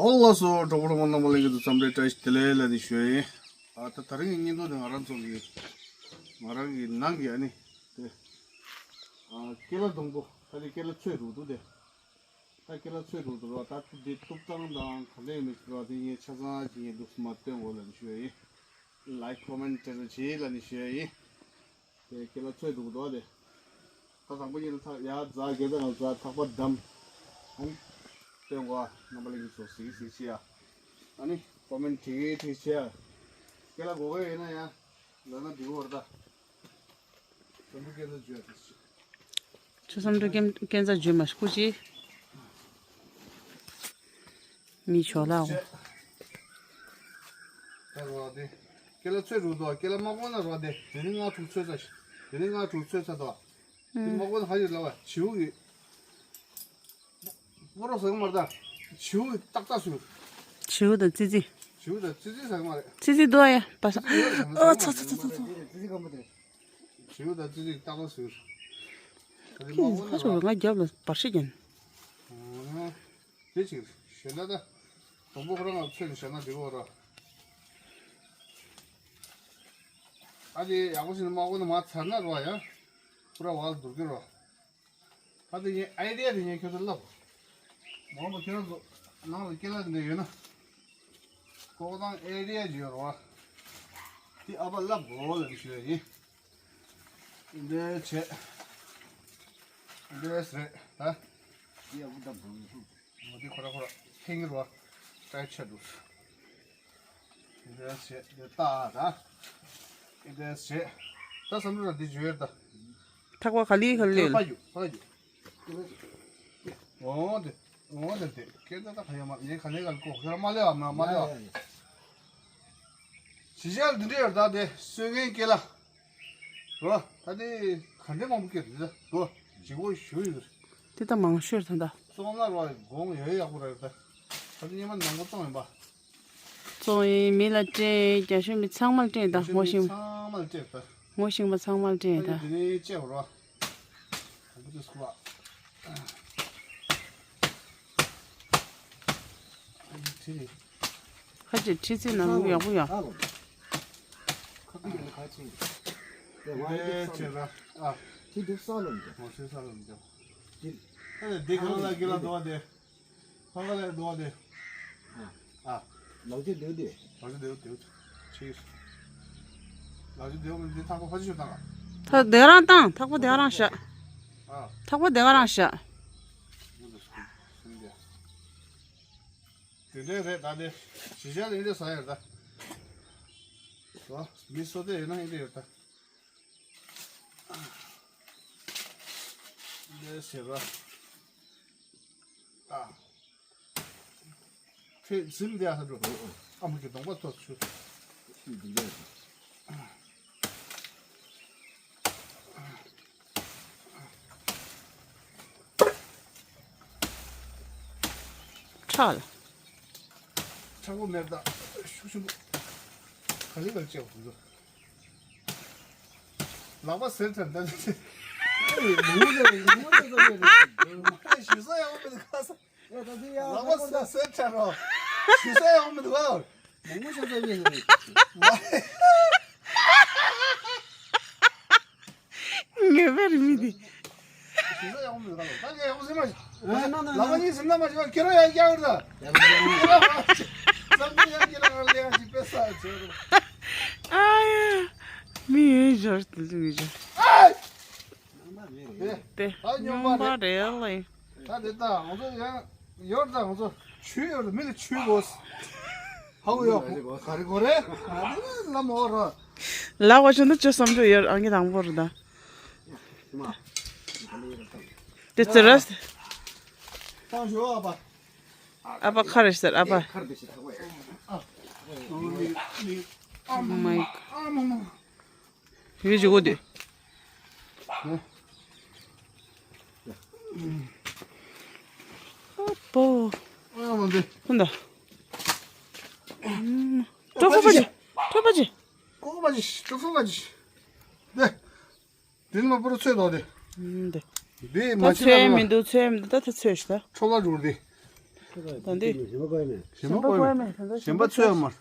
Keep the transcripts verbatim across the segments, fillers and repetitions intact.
ཨོ་ལགས་སོ། གྲོགས་པོ་གྲོགས་མོ་རྣམ་པ་ལྷན་རྒྱས་ཚོ་འཚམས་འདྲི་བཀྲ་ཤིས་བདེ་ལེགས་ལབ་ནས་ཞུ་ཡ་ཡིན། ཨ་ད་ད་རིང་གི་བརྙན་ཐུང་དེ་ང་རང་ཚོ་གི་ང་རང་གི་ནང་གི་ཨ་ནི་དེ་ཨ་ཀེ་ལ་སྡོང་པོ། ད་དེ་ཀེ་ལ་ཚོས་རུག་འདུག་དེ། ད་ཀེ་ལ་ཚོས་རུག་འདུག་རོ། ད་དེ་གཏུབ་སྟངས་དང་ག་འདྲ་ཡིན་མིན་རོ། དེ་ངས་ཆ་ཚང་ཅིག་ངས་འདུག་སེ་མར་སྟོན་དགོས་ལབ་ནས་ཞུ་ཡ་ཡིན། ལའིཀ་ཀོ་མེན་ཊི་སྤྲད་རོགས་བྱེད་ལབ་ནས་ཞུ་ཡ་ཡིན། དེ་ཀེ་ལ་ཚོས་འདུག་འདུག་དེ། ད་དང་པོ་ཉིད་ལ་ཐག་ཡ་རྫ་གེ་རྫ་ང་རྫ་ཐག་པ་བསྡམས། ཨ་ནི་སྟོན་གོ། རྣམ་པ་ལྷན་རྒྱས་ཚོ་གཟིགས་གཟིགས་བྱེད་ཡ། ཨ་ནི་ཀོ་མེན་ཊི་བྲིས་གི་བྲིས་བྱེད་ཡ། ཀེ་ལ་དགོས་ཀྱི་ཡོད་ན་ཡ་ལབ་ན་འགྲིག་གི་རེད་ད། ཁྱོད་ཚོ་སྐད་ཆ་བརྗོད་ཡ་དེ་ཆོས་བསམ་འགྲུབ་སྐད་ཆ་བརྗོད་མ་ཤི་ཁུ་ཅི། མི་ཆོག་ལ་འོ། ད་རོ་དེ། ཀེ་ལ་ཚོས་རུག་འདུག་ཀེ་ལ་མ་གོ་ན་རོ་དེ། དེ་ནི་ང་དྲུག་ཚོས་ཚ་ཞིག་དེ་ནི་ང་དྲུག་ཚོས་ཚ་འདུག་དེ་མ་གོ་ན་ཧ་ཡོད་ལ་བ་བྱིའུ་གི། པོ་རོ་ཟ་གི་མ་རེད་ད། བྱིའུ་གི་ཏག་ཏག་ཟོས། བྱིའུ་དང་ཙི་ཙི། བྱིའུ་དང་ཙི་ཙི་ཟ་གི་མ་རེད། ཙི་ཙི་འདུག་ཨ་ཡ་པ་ས། ཨོ་ཚ་ཚ་ཚ་ཚ་ཚ། བྱིའུ་དང་ཙི་ཙི་ཏག་ཏག་ཟོས། ད་དེ་མ་གོ་ན་ཁ་ཆུ་རོ། ང་རྒྱབ་ལ་བར་ཤ་རྒྱན། ཨ། དེ་ཅིག་གཞན་དག་ད། དང་པོ་ཁོ་རང་ལ་ཚོས་ནས་བཞག་ན་འགྲིག་གོ་ར། ཨ་དེ་ཡག་པོ་ཞིག་མ་གོ་ན་མ་ཚར་ན་རོ་ཡ། ཁོ་ར་བ་ལ་འདུར་གི་རོ། ད་དེ་ངའི་ཨའི་ཌི་ཡ་དེ་ངས་ཁྱོད་ཚོ་ལབ། མ་འོངས་པ་ཁྱོད་རང་ཚོ་ནང་ལ་ཀེ་ལ་འདི་ཡོད་ན། ལྐོག་དང་ཨའི་ཌི་ཡ་ཅིག་ཡོད་རོ། དེ་ཨ་ཕ་ལབ་དགོས་ལབ་ཞུ་ཡ་ཡིན། འདི་བྱས། འདི་རེད་ད། འདི་ཡག་པོ་ད་འདུག་འདི་ཁོ་ར་ཁོ་ར་ཕན་གྱི་རོ། ཏྲའི་ཆ་འདུག་འདི་བྱས་འདི་ལྟ་ད། འདི་བྱས། ད་བསམ་བློ་ར་འདི་བརྗོད་ཡོད་ད། ཐག་པ་ག་ལེ་ག་ལེ། ཕ་ཡུ་ཕ་ཡུ། འོ་དེ། འོ་དེ་དེ། སྐད་ཆ་ད་ག་ཡོད་མ་ངས་ག་ལེ་ག་ལེ་གོ་ཁྱོད་ར་མ་ལེ་བ་མ་མ་ལེ་བ། ཞི་ཞལ་འདི་འདྲ་ཡོད་ད་དེ་གསོད་མཁན་སྐེ་ལ། རོ། ད་དེ་ག་འདྲ་མང་པོ་སྐྱེས་འདུག་རོ། ལྗིད་པོ་ཞུ་ཡོད་རེད། དེ་ད་མང་ཤོས་ད་ད། བཙོང་ན་རོ་དགོང་ཡོད་ཡག་པོ་རེད་ད། ད་དེ་ཉི་མ་ནང་པ་བཙོང་ཡིན་པ། བཙོང་ཡིན་མི་ལ་སྤྲད་རྒྱ་ཤོད་མི་ཚང་མ་ལ་སྤྲད་ད་ངོ་ཤེས་པ། ཚང་མ་ལ་སྤྲད་ད། ངོ་ཤེས་པ་ཚང་མ་ལ་སྤྲད་ད། དེ་ནས་སྤྲད་རོ། དང་པོ་དེ་སུ་བ། ཁ་ཅིག་ཁྲི་ཚི་ནང་ལུགས་ཡག་པོ་ཡ། ཁ་ཁ་ཡོད་ན་ཁ་ཅིག་དེ་བ་ཡི་ས་ལ། ཨ། ཁྱི་འདུག་ས་ལ་འདུག་ངོ་ཤེས་ས་ལ་འདུག་དེ་ཨ་ནི་འདི་གང་ལ་གི་ལ་འདུག་བ་དེ། ཁ་ཁ་ལ་འདུག་བ་དེ། ཨ། ལག་ཆ་འདུག་དེ། ལག་ཆ་འདུག་འདུག་ཆི། ལག་ཆ་འདུག་མི་འདི་ཐག་པ་ཕ་ཆི་ཞོ་བཏང་ཨ། ཐག་དེ་ག་རང་བཏང་ཐག་པ་དེ་ག་རང་བཞག་ཨ། ཐག་པ་དེ་ག་རང་བཞག་དེ་འདྲའི་རེད་ད་དེ། གཞིས་ཆགས་ལ་འདི་འདྲ་ཟ་ཡོད་ད། ཨོ། མི་སོ་དེ་ཡོད་ན་འདི་འདྲ་ཡོད་ད། འདི་ཟེར་བ། ཨ། ཁྱེད་གཟིམ་འདི་ཨ་ས་འགྲོ། ཨ་མ་གི་གདོང་པ་ཐོག་ཆུ། ཁྲག་ལ། ཁྲག་པོ་མེད་ད། ཤུགས་ཆེན་པོ། ག་ལེ་ག་ལེ་བྱས་པ་དེ་ཚོ། ལག་པ་ཟེར་ཐལ་ད། ལུང་ཟེར་ལུང་ཟེར་ཟེར་ཡོད་རེད། ཞུ་ས་ཡག་པོ་མེད་ཁ་ས། ལག་པ་ཟེར་ཟེར་ཐལ་རོ། ཞུ་ས་ཡག་པོ་མེད་ཁ། མང་པོ་ཤ་ཚ་ཡིན་ཟེར། ངེས་པར་མི་དེ། ཞུ་ས་ཡག་པོ་མེད་ཁ་ལ། ད་ངས་ཡག་པོ་ཟེར་མ་ཤེས། ལག་པ་གཉིས་ཟིན་ན་མ་ཤེས་པ་ཁྱེད་རང་ཡང་རྒྱག་གི་རེད་ད། བསམ་ཚུལ་ཡང་ཁྱེད་རང་ལ་ཡང་ཅིག་དཔེ་ས་བྱོས་རོགས། ཨ་ཡ། མི་ཡོད་འབྱོར་དེ་ཚོ་ཡོད་འབྱོར། ཨ། དེ་དེ། ད་སྨྱོན་པ་རེད་ལེ། ད་དེ་ད་ང་ཚོ་ཡང་ཡོད་ད། ང་ཚོ་ཆུ་ཡོད་མི་ལ་ཆུ་དགོས། ཧ་གོ་ཡོད། ག་རེ་གོ་རེད། ཨ་དེ་ལ་མོ་ར། ལ་བ་ཆུ་འདི་ཆུ་བསམ་ཚུལ་ཡོད། ཨང་ཀི་དང་པོ་རེད་ད། དེ་ཙི་ར། ད་ཞོ་ཨ་པ། ཨ་པ་ཁ་རེད་ཟེར་ཨ་པ། ཁར་དེ་ཞིག་ཐག་པ་ཡ། ཨ་མ་ཡ། ཨ་མ་མ། ཡོད་ཅིག་གོ་དེ། ཨ་པོ། ཨ་མ་དེ། ཧུན་ད། ཀྲོ་ཀོ་པ་ཅི། ཀྲོ་པ་ཅི། ཀོ་པ་ཅི། ཀྲོ་ཀོ་པ་ཅི། དེ། དེ་ནི་མ་པུ་རུ་ཚོས་དོ་དེ། ཨུམ་དེ། དེ་མ་ད་ཚོས་མི་འདུག་ཚོས་མི་འདུག་ད་ད་ཚོས་ཤི་ད། ཁྲོ་ལ་འགྲོ་དེ། ད་འདི་གཞན་པ་དགོས་མེད། གཞན་པ་དགོས་མེད། གཞན་པ་ཚོས་ཡོད་མ་རེད།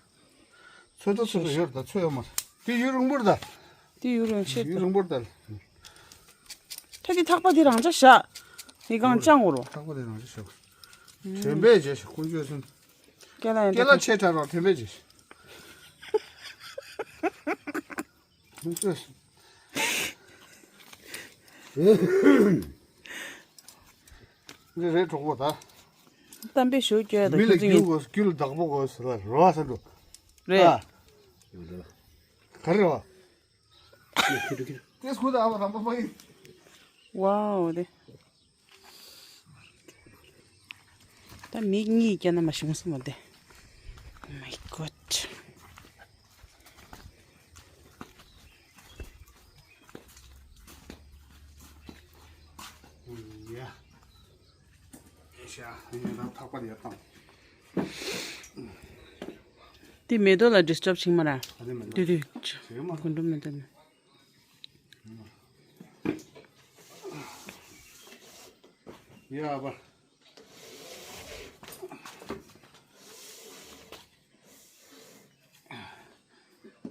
ཚོས་ད་ཚོས་ད་ཡོད་ད་ཚོས་ཡོད་མ་རེད། དེ་ཡུན་རིང་པོར་ད། དེ་ཡུན་རིང་ཆེ་ཡུན་རིང་པོར་ད། ད་དེ་ཐག་པ་དེ་རང་ཅག་བཞག་ནི་གང་ཅང་འོ་རོ། ཐག་པ་དེ་རང་ཅག་བཞག་དྲན་པས་བྱས་ཤག་ཀུན་སྤྱོད་སུན། སྐེ་ལ་ཡང་སྐེ་ལ་ཆེ་དྲགས་རོགས་དྲན་པས་བྱས་ཤག་ཀུན་སྤྱོད་སུན། རེད་རེད་གྲོགས་པོ་ད། གཏམ་དཔེ་ཞུ་སྐྱོ་ཡ་དང་མི་ལ་ཁྱོད་ཚོ་རྒྱུ་གཉིས་དགོས་རྒྱུ་ལ་བདག་པོ་དགོས་ཟེར་བ་རོ་ཟེར་འགྲོ། རེད། ཨ། ག་རེ་རེད་བ། ཏེ་སྐུ་དང་ཨ་མ་དང་པོ་མ་ཡིན། ཝའོ་དེ། ད་མིག་གཉིས་བསྐྱལ་ན་མ་བྱུང་སོང་བ་དེ། Oh my god. ཡ། ཨེ་ཤ་ཡ་ངས་ད་ཐག་པ་ཡར་བཏང་། དེ་མེ་ཏོག་ལ་ཌིས་ཊབ་བྱེད་མ་ར། ཨ་དེ་མེ་ཏོག་དུ་དུ། བྱེད་མ་གོན་འགྲོ་མེ་ཏོག་ནི། ཡ་བ།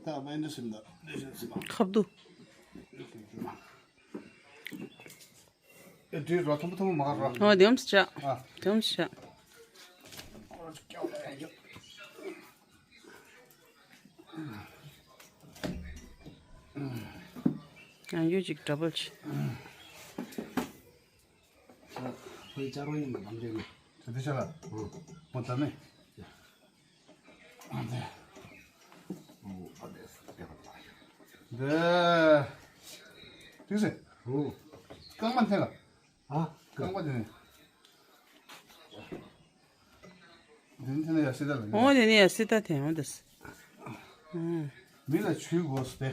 ད་བ་འདི་སིམ་ད། འདི་སིམ་སིམ། ཁབ་ཏུ། ཨེ་འདི་རོ་ཐམ་པ་ཐམ་པ་མ་རོ། ཨོ་དེམ་སི་ཆ། ཨ། དེམ་སི་ཆ། ཡང་ཡོད་ཅིག་ཌ་བལ་ཆེ། ཁོའི་ཅ་རོ་ཡིན་ནམ་རེད་ནི། དེ་དེ་ཆ་ལ། ཨོ་ད་ནི། ཨ་དེ། ཨོ་ཨ་དེ་དེ་པ་ད། དེ། དེ་སེ། ཨོ། རྐང་པ་འཐེན་ལ། ཨ། རྐང་པ་འཐེན། འདི་འཐེན་ན་ཡ་སི་ད་ལ། ཨོ་དེ་ནི་ཡ་སི་ད་འཐེན་འོ་དེ་སེ། ཨ། མི་ལ་ཆུའི་སྒོ་སྟེ།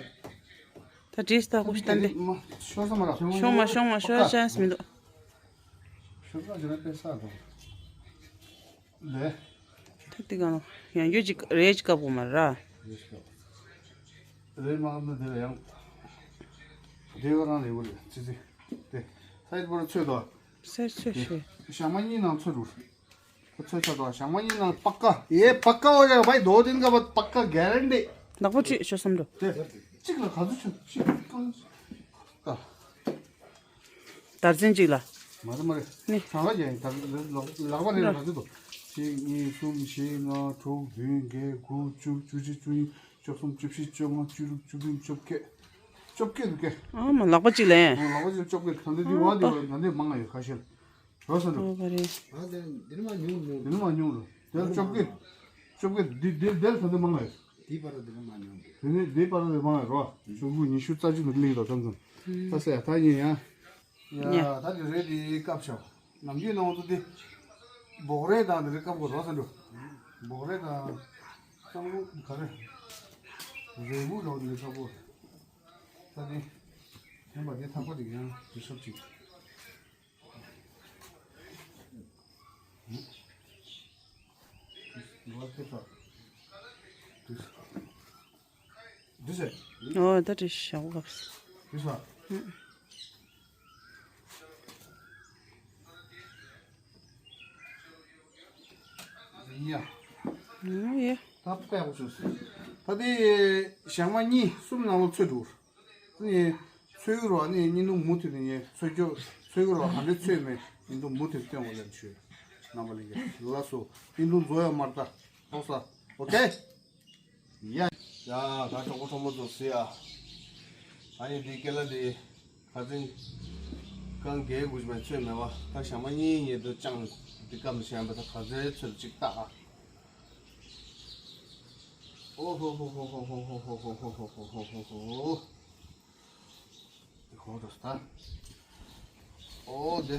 ད་བྲིས་ད་ཧུ་ཤི་ཏན་ཏེ། མ་ཤོར་ས་མ་རག་ཤོང་མ་ཤོང་མ་ཤོར་ཆན་སི་མི་འདུག་ཤོར་ས་ཇི་ལ་པེ་ས་དང་། ལེ། ད་ཏི་གང་ཡང་རྒྱུ་ཅིག་རེ་ཅིག་བཀབ་དགོས་མ་ར། རེ་མ་བཀབ་ན་དེ་ལ་ཡང་། དེ་བ་རང་ལེ་བུ་རེ་ཙི་ཙི། དེ། ས་ཡིད་པོ་ར་ཚོད་དོ། སེར་ཚོད་ཤེས། ཞག་མ་གཉིས་ནང་ཚོད་རུ། ཁོ་ཚོས་ཆ་དོ་ཞག་མ་གཉིས་ནང་པ་ཀ་ཡེ་པ་ཀ་འོ་ཡ་བའི་རྡོ་ཏིན་ཀ་བ་པ་ཀ་གེ་རན་ཏི། ནག་པོ་ཅིག་ཤོད་བསམ་འགྲོ། དེ་གཅིག་ལ་ག་ཚོད་ཆོད་ཅིག་གང་ཨ། དར་ཚན་གཅིག་ལ། མ་རེད་མ་རེད། ནི། གང་ག་ཡིན་ད་ལག་པ་རེད་ལ་ག་ཚོད་དོ། གཅིག་གཉིས་གསུམ་བཞི་ལྔ་དྲུག་བདུན་བརྒྱད་དགུ་བཅུ་བཅུ་གཅིག་བཅུ་གཉིས་བཅུ་གསུམ་བཅུ་བཞི་བཅོ་ལྔ་བཅུ་དྲུག་བཅུ་བདུན་བཅོ་བརྒྱད། བཅོ་བརྒྱད་འདུག་གས། ཨ་མ་ལག་པ་གཅིག་ལ་ཡིན། ཨ་ལག་པ་གཅིག་བཅོ་བརྒྱད་ད་འདི་འདི་བ་འདི་བ་ད་འདི་མང་ང་ཡོད་ཁ་ཤས། རོ་སོ་འགྲོ། ཨོ་བ་རེད། ཨ་དེ་འདི་ནི་མ་ཉུང་ཉུང་། འདི་ནི་མ་ཉུང་རུ། དེ་ལ་བཅོ་བརྒྱད། བཅོ་བརྒྱད་འདི་འདི་འདིར་ད་འདི་མང་ལ། འདི་པར་འདི་ནི་མ་ཉུང་གི། དེ་ནི་འདི་པར་འདི་མང་ལ་རོ། བཅུ་དགུ་ཉི་ཤུ་རྩ་གཅིག་ནི་ལིག་དང་ཙམ་ཙམ། ད་སེ་ད་ཡིན་ཡ། ཡ་ད་འདི་རེད་འདི་སྐབས་ཤོག་ནམ་རྒྱུན་ནང་དུ་འདི། འབོག་རས་དང་འདི་རེད་སྐབས་གོ་རོ་སོ་འགྲོ། འབོག་རས་དང་། གཙང་ལུག་ག་རེ། རེ་བུ་ལོག་འདི་སྐབས་གོ། ད་འདི། ཐེམ་པ་འདི་ཐག་པ་འདི་ཡང་འདི་སོབ་ཅིག་འོ་ད་དེ་ཞག་བབས། ཡ། ཡ། ད་པ་ཡག་པོ་བྱུང་སོང་། ད་དེ་ཞག་མ་གཉིས་གསུམ་ནང་ལོགས་ཚོད་འགྲོ། ནི། ཚོད་ཀྱི་རོགས་ནི་བརྙན་ཐུང་མུ་མཐུད་ནས་ངས་ཚོད་སྐྱོ་ཚོད་ཀྱི་རོགས་ག་འདྲས་ཚོད་མེད་བརྙན་ཐུང་མུ་མཐུད་སྟོན་དགོས་ལབ་ཞུ། རྣམ་པ་ལྷན་རྒྱས་ལགས་སོ། བརྙན་ཐུང་རྫོགས་ཡོད་མ་རེད་ད། ཐོག་ས། ཨོ་ཀེ། ཡ། ཡ་ད་གྲོགས་པོ་གྲོགས་མོ་ཚོ་ཟེར་ཡ། ད་ཡིན་དེ་སྐད་ལ་དེ། ཁ་ཚིང་། རྐང་རྒྱལ་དགོས་པའི་ཚོད་མེད་པ་ད་ཞག་མ་གཉིས་ཉེ་དུ་ཅང་འདི་སྐབས་ནས་བཤད་པ་ད་ག་ཚོད་ཚོད་ཅིག་ལྟ་ཨ། ཨོ་ཧོ་ཧོ་ཧོ། དེ་གོ་འགྲོ་སྟ། ཨོ་དེ།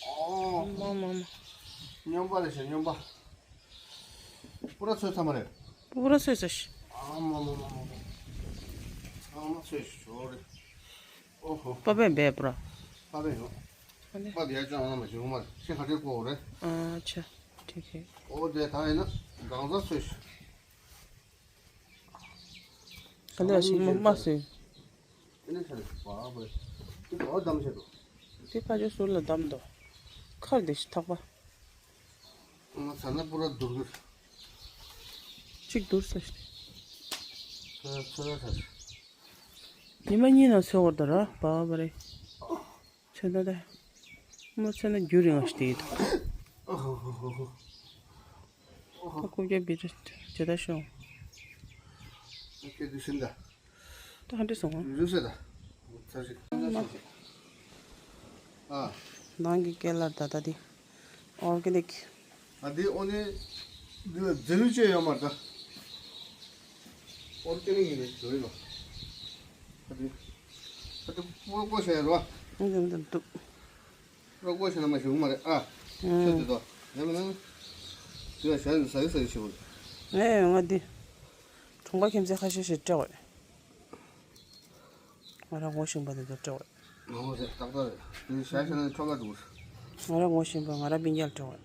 ཨོ། མ་མ་མ། སྨྱོན་པ་རེད་ཤག་སྨྱོན་པ། པུ་ར་ཚོས་ཚ་མ་རེད། པུ་ར་ཚོས་ཚ་ཤི། ཨ་མ་མ་མ་མ་མ། ཨ་མ་ཚོས་ཤི་ཞོ་རེད། ཨོ་ཧོ། པ་པའི་བས་པུ་ར། པ་པའི་ཡོད། ཨ་ནི། པ་དེ་ཡ་ཅང་ཨ་མ་ཞིག་མ་རེད་ཤི་ཁ་ཏེ་ཀོ་རེད། ཨ་ཆ། ཁྲིག་ཁྲིག་ཨོ་དེ་ད་ཡིན་ན་གང་ཟག་ཚོས་ཤི། ག་ལེ་ཞིག་མ་མ་སོས། དེ་ནས་ཁ་ལེ་བ་བ་དེ་ག་བ་བསྡམས་བྱས་འདུག་དེ་ཕ་ཇོ་ཟུར་ལ་བསྡམས་འདུག་ཁར་དེ་ཞིག་ཐག་པ། ང་ཚ་ན་པུ་ར་དུར་གི། གཅིག་དུར་ས་ཤི། ཚོ་ཚོ་ལ་ཚ། ཉི་མ་གཉིས་ནང་ཚོད་བར་དུ་ར་བ་བ་རེད། ཚོད་ད་ད། མ་ཚོད་ན་རྒྱུ་རིང་ང་ཞིག་དེ་ཡིན་ད། ཨ་ཧོ་ཧོ་ཧོ་ཧོ། ཨ་ཧོ། ཁོ་རྐུབ་བཀྱག་བི་ཏྲ་ཇ་ད་ཤོང་། ཨ་ཁྱེད་དུ་ཤིན་ད། ད་ཧ་འདྲེ་སོང་ང་། རུ་སེ་ད། ཚ་ཞིག་ཨ། ནང་གི་ཀེ་ལ་ད་ད་དེ། ཨོར་གེ་ནིག་ཨ་འདི་ཨོ་ནི། འདི་ལ་རྫས་རིགས་བཅས་ཡོད་མ་རེད་ད། ཨོར་གེ་ནིག་ཡིན་ནི་ཟོ་ཡིན་ལ། ཨ་འདི། ཨ་འདི་པོ་པོ་ཤ་ཡ་རོ། ཨ་འདི་འདི་འདུག་པོ་པོ་ཤ་ན་མ་ཞིག་མ་རེད་ཨ། ཨ་ཁྱོད་འདི་དོ། ཡ་མ་ན། འདི་ལ་ཤ་ཡ་ཟ་ཡི་ཟ་ཡི་ཞིག་བོ། ངས་ཡོང་ང་འདི། གྲོང་པ་ཁྱིམ་མཚེས་ཁ་ཤས་ཤིག་སྤྲད་འོས། ང་རང་ངོ་ཤེས་པ་དེ་ཚོ་སྤྲད་འོས། ང་མོ་ཟེར་ཏག་ཏག་རེད། དེ་ཤ་ཤ་ནས་ཁྲོ་ལ་འདུག་ང་རང་ངོ་ཤེས་པ་ང་རང་སྤུན་ཀྱག་སྤྲད་འོས།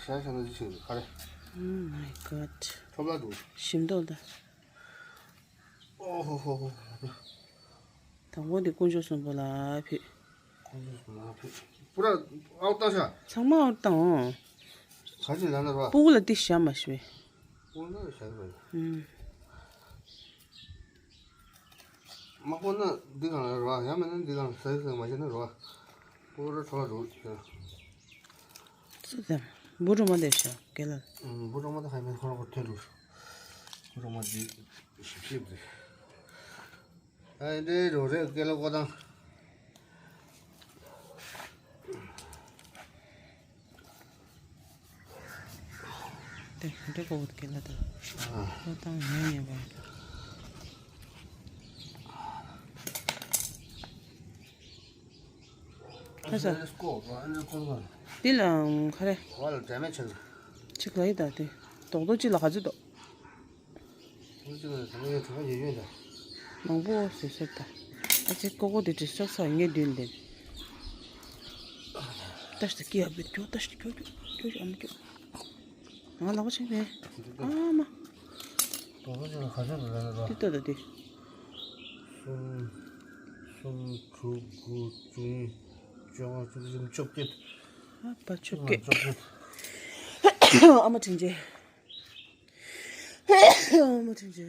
ཤ་ཤ་ནས་ཅི་ཞིག་རེད་ག་རེ། Oh my god. ཁྲོ་ལ་འདུག་ཞིམ་མདོག་ལྟ། ཨོ་ཧོ་ཧོ་ཧོ། དང་པོ་དེ་དཀོན་མཆོག་གསུམ་པོ་ལ་ཕུལ། དཀོན་མཆོག་གསུམ་ལ་ཕུལ། པུ་ར་ཨའུ་ཏང་ཤ། ཚང་མ་ཨའུ་ཏང་འོང་། ག་ཅི་ལ་ན་རོ། སྤུ་གུ་ལ་ཏི་ཤ་མ་ཤི་བས། སྤུ་གུ་ལ་ཤ་རོ། ཨུམ། མ་ཁོ་ན་འདི་གང་ལ་རོ། ཡང་མིན་ན་འདི་གང་ལ་ཟ་ཟ་མ་བྱས་ན་རོ། པུ་ར་ཁྲོ་རོ། ཙི་ཙམ། འབུ་རུ་མ་འདེབས་ཤ་སྐེ་ལ། ཨུམ། འབུ་རུ་མ་ད་ཧ་མིན་ཁོ་ར་ཁོ་ཐོན་རུ། འབུ་རུ་མ་འདི་ཞིབ་ཞིབ་འདི། ཨ་འདྲེ་རོ་རེ་ཀེ་ལོ་ཀོ་དང་། དེ་འདྲེ་ཀོ་བོ་ཀེ་ལ་དང་། ཨ། ཀོ་དང་ཉེ་ཉེ་བ། ཁ་ས། འདི་ལ་ཁ་རེ། ཅིག་ལ་ཡི་ད་དེ། རྡོག་རྡོག་ཅིག་ལ་ག་ཚོད་འདུག་མང་པོ་བཟོས་ཟེར་ད། ཨ་ཅེ་ཀོ་ཀོ་དེ་དྲི་སོག་ས་ངས་མདུན་ལྡན། ཏ་ཤི་ཏ་ཀི་ཡ་བེ་ཀྱོ་ཏ་ཤི་ཀྱོ་ཀྱོ་ཀྱོ་ཨ་མ་ཀྱོ། ང་ལག་པ་ཆེ་ནས། ཨ་མ། དོ་དོ་ཅིག་ལ་ག་ཚོད་རེད་ལ་ལ། དེ་ལྟ་ད་དེ། གསུམ། གསུམ་དྲུག་དགུ་བཅུ་གཉིས། བཅོ་ལྔ་བཅུ་གསུམ་བཅོ་བརྒྱད། ཨ་ཕ་བཅོ་བརྒྱད། བཅོ་བརྒྱད། ཨ་མ་དྲིན་ཆེ། ཨ་མ་དྲིན་ཆེ།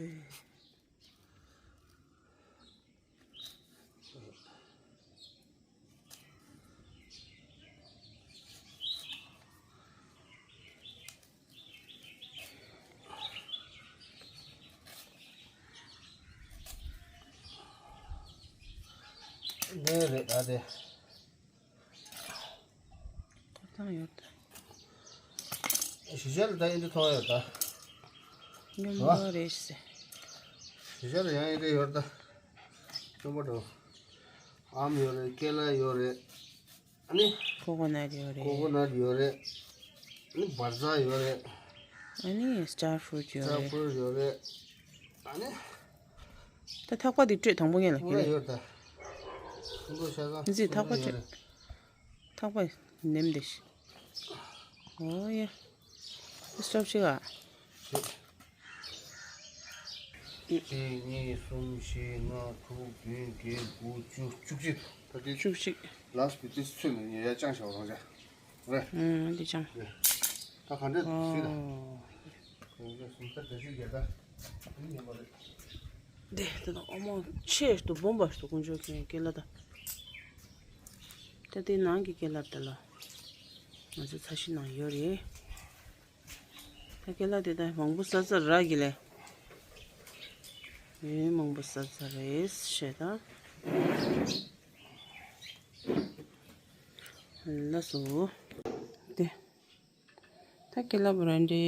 འདི་རེད་ད་དེ། ཐོབ་ཐང་ཡོད་ད། གཞིས་ཆགས་ལ་ད་ཡིན་དུ་མཐོང་ཡོད་ད། སྙོམས་པོ་རེད་ཟེར། གཞིས་ཆགས་ལ་ཡང་ཡིན་དུ་ཡོད་ད། སྙོམས་པོ་འགྲོ། ཨམ་ཡོད་རེད། ཀེ་ལ་ཡོད་རེད། ཨ་ནི། ཀོ་ཀོ་ནཊ་ཡོད་རེད། ཀོ་ཀོ་ནཊ་ཡོད་རེད། ཨ་ནི་བར་ཛ་ཡོད་རེད། ཨ་ནི་སི་ཊར་ཕུ་རུཊ་ཡོད་སི་ཊར་རེད། ཕུ་རུཊ་ཡོད་རེད། ཨ་ནི། ད་ཐག་པ་འདི་སྤྲོད་དང་པོ་ངས་ལ་ཁྱེར་ལེ། ཡོད་ད། ཁོང་ཚོ་ཤ་ཚ། ཟི་ཐག་པ་སྤྲོད། ཐག་པ་ནེམ་དེ་ཤི། ཨོ་ཡ། སི་ཊོབ་ཤི་ག་གཅིག་གཉིས་གསུམ་བཞི་ལྔ་དྲུག་བདུན་བརྒྱད་དགུ་བཅུ་བཅུ་གཅིག་ད་དེ་བཅུ་གཅིག་ལ་སི་པི་ཏི་སུ་ནས་ཉེ་ཡ་ཅང་ཤ་རང་ཅག་རེད། ཨུམ་འདི་ཅང་། ད་ག་འདྲ་ཞིག་ད། ཨོ། གོང་ཚད་སུམ་ཚད་བརྒྱད་ཅུ་བརྒྱད་ད། འདི་ཉན་པ་རེད། དེ་དེ་དང་ཨོ་མོ་ཆེ་ཞིག་ཏུ་སྦོམ་པ་ཞིག་ཏུ་དཀོན་མཆོག་གི་སྐེ་ལ་དང་། ད་དེ་ནང་གི་སྐེ་ལ་དེ་ལ། ང་ཚོ་ཚ་ཤི་ནང་ཡོད་རེད། ད་སྐེ་ལ་དེ་ད་མང་པོ་ཟ་ཚར་ར་གི་ལས། ཡོད་མང་པོ་ཟ་ཚར་རེད་ཞེས་ད། ལགས་སོ། དེ། ད་ཀེ་ལ་བ་རན་ཏེ་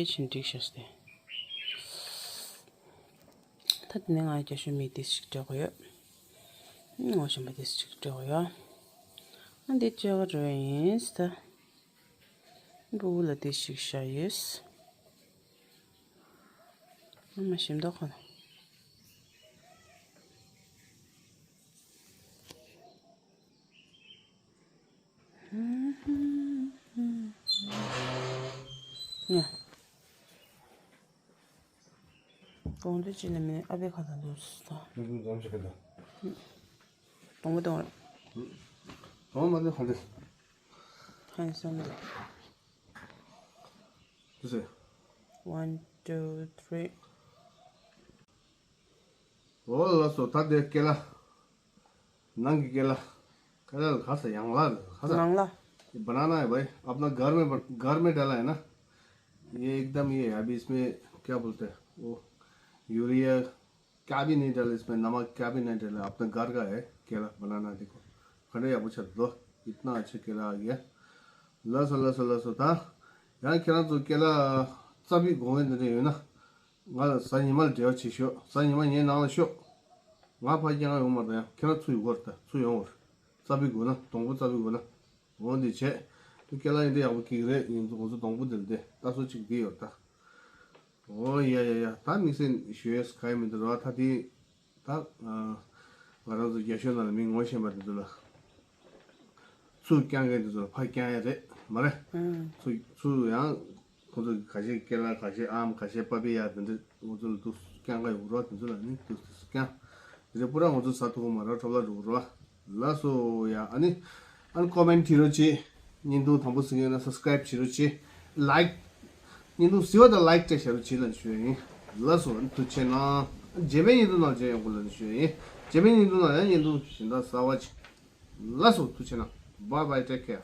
ཕྱིན་འགྲིག་ཤག་སྟེ། ད་དེ་ནས་ང་རྒྱ་ཤོད་མི་ཏིས་ཞིག་སྤྲད་དགོས་ཡོད། ངོ་ཤེས་པ་ཏིས་ཞིག་སྤྲད་དགོས་ཡོད། ཨ་འདི་ལྕགས་རོ་ཡིན་ད། སྤུ་གུ་ལ་ཏིས་ཞིག་བཞག་ཡོད། ཨ་མ་ཞིམ་མདོག་ཁ་ན། ཡ། གོང་དུ་ཅི་ལ་མིན་ཨ་བའི་ཁ་དང་འདུག་ས། ཡུལ་ཀུན་འཛོམས་ཤིག་གི་འདུག་དང་པོ་དང་། དང་པོ་མ་ནི་ཧ་ལས། Handsome. དུ་སེ། One, two, three. འོ་ལགས་སོ། ད་དེ་ཀེ་ལ། ནང་གི་ཀེ་ལ། ཀེ་ལ་ལ་ཁ་ས་ཡང་ལ་ཁ་ས། नंगला। ये बनाना है भाई, अपना घर में बन-, घर में डाला है ना। ये एकदम ये है, अभी इसमें क्या बोलते हैं वो, यूरिया क्या भी नहीं डाला इसमें, नमक क्या भी नहीं डाला, अपना घर का है केला बनाना। देखो, खड़े या पूछा दो, इतना अच्छा केला आ गया। ལགས་སོ་ལགས་སོ་ལགས་སོ། ད་ཡང་ཁྱེད་རང་ཚོ་ཀེ་ལ་རྩ་བའི་སྒོ་ངའི་འདི་འདྲ་ཡོད་ན། ང་ལ་གཟའ་ཉི་མ་ལ་འབྲེལ་བ་བྱེད་ཤོག་གཟའ་ཉི་མ་ངའི་ནང་ལ་ཤོག་ང་ཕ་རྒྱང་ཡོང་མ་དང་ཡང་ཁྱེད་རང་ཚུར་ཡོང་བར་ད་ཚུར་ཡོང་བར། རྩ་བའི་སྒོ་ན་སྡོང་པོ་རྩ་བའི་སྒོ་ན། འོ་འདི་བྱས། དུ་ཀེ་ལ་ཡིན་འདི་ཡག་པོ་ཀིག་རེད། ཡིན་ཚོ་ང་ཚོ་སྡོང་པོ་འདིར་འདི་ལྟ་སོ་གཅིག་འདི་ཡོད་ད། འོ་ཡ་ཡ་ཡ། ད་དམིགས་བསལ་ཞུ་ཡས་ག་ཡེ་མི་འདུག་ར། ད་དེ་ད་ང་རང་ཚོ་རྒྱ་ཤོད་ནང་ལ་མི་ངོ་ཤེས་པ་དེ་ཚོ་ལ་ཚུར་བསྐྱང་མཁན་དེ་ཚོ་ལ་ཕར་བསྐྱང་ཡས་རེད་མ་རེད། ཚུར་ཚུར་ཡང་ཁོ་ཚོ་ག་ཤེད་ཀེ་ལ་ག་ཤེད་ཨམ་ག་ཤེད་པ་པི་ཡ་དེ་འདྲ་ང་ཚོ་ལ་འདུག་བསྐྱང་ག་ཡོད་རོགས། དེ་ཚོ་ལ་ནི་འདུག་སེ་བསྐྱང་། དེ་རེད་པུ་ར་ང་ཚོ་ས་ཐུག་མ་ར་ཁྲོ་ལ་འགྲོ་རོགས། ལགས་སོ་ཡ། ཨ་ནི་ཨ་ནི་ཀོ་མེན་ཊི་བྲིས་རོགས་བྱེད། བརྙན་ཐུང་དང་པོ་གཟིགས་ཡོད་ན་སབ་སི་ཀ་རེབ་བྱེད་རོགས་བྱེད། ལའིཀ། བརྙན་ཐུང་གཟིགས་པ་དང་ལའིཀ་སྤྲད་བྱ་རོགས་བྱེད་ལབ་ནས་ཞུ་ཡ་ཡིན། ལགས་སོ། ཨ་ནི་ཐུགས་རྗེ་གནང་། རྗེས་མའི་བརྙན་ཐུང་ནང་མཇལ་ཡོང་གི་ལབ་ནས་ཞུ་ཡ་ཡིན། རྗེས་མའི་བརྙན་ཐུང་ནང་ཡང་བརྙན་ཐུང་གཞན་དག་གསར་བ་ཅིག་ལགས་སོ། ཐུགས་རྗེ་གནང་། Bye bye, take care.